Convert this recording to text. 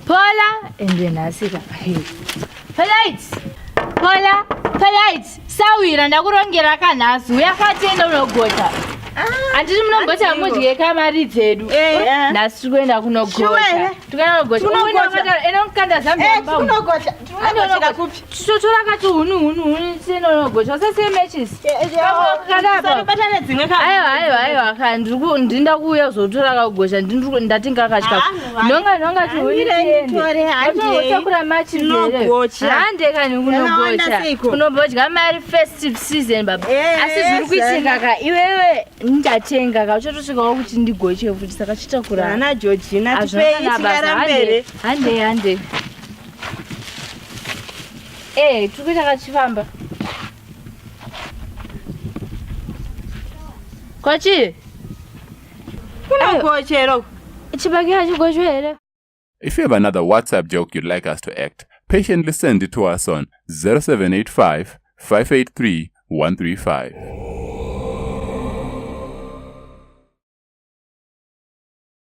Pola ende nhasi ka. Polite. Pola, polite. Sawira ndakurongera ka nhasi. Uya katenda unogota. Ah, Handiti munogota mudye kamari dzedu. Eh. Nhasi tiri kuenda kunogota. Tikuenda kunogota. Tinogota. Enda kukanda zambia. Eh, tikunogocha. Tinogochera kupi? Titotora kati hunu hunu hunu tiende unogocha. Usasiye matches. Usabatane dzimwe ka. Aiwa aiwa aiwa ka ndinda kuuya kuzotora kagocha ndatenga kachikafu. Ndonga ndonga tihuni tiende. Unotakura matches here? Hande kani kunogocha. Kunombodya mari festive season baba. Asi zviri kuitika ka iwewe ndatenga ka uchatosvikawo kuti ndigoche futi saka chitakura. Ana Georgina tipei tikarambere. Hande hande. Eh, tiri kuita kachifamba. Kwachi? Kunogochero. Chibage hachigochwe here? If you have another WhatsApp joke you'd like us to act, patiently send it to us on 0785 583 135.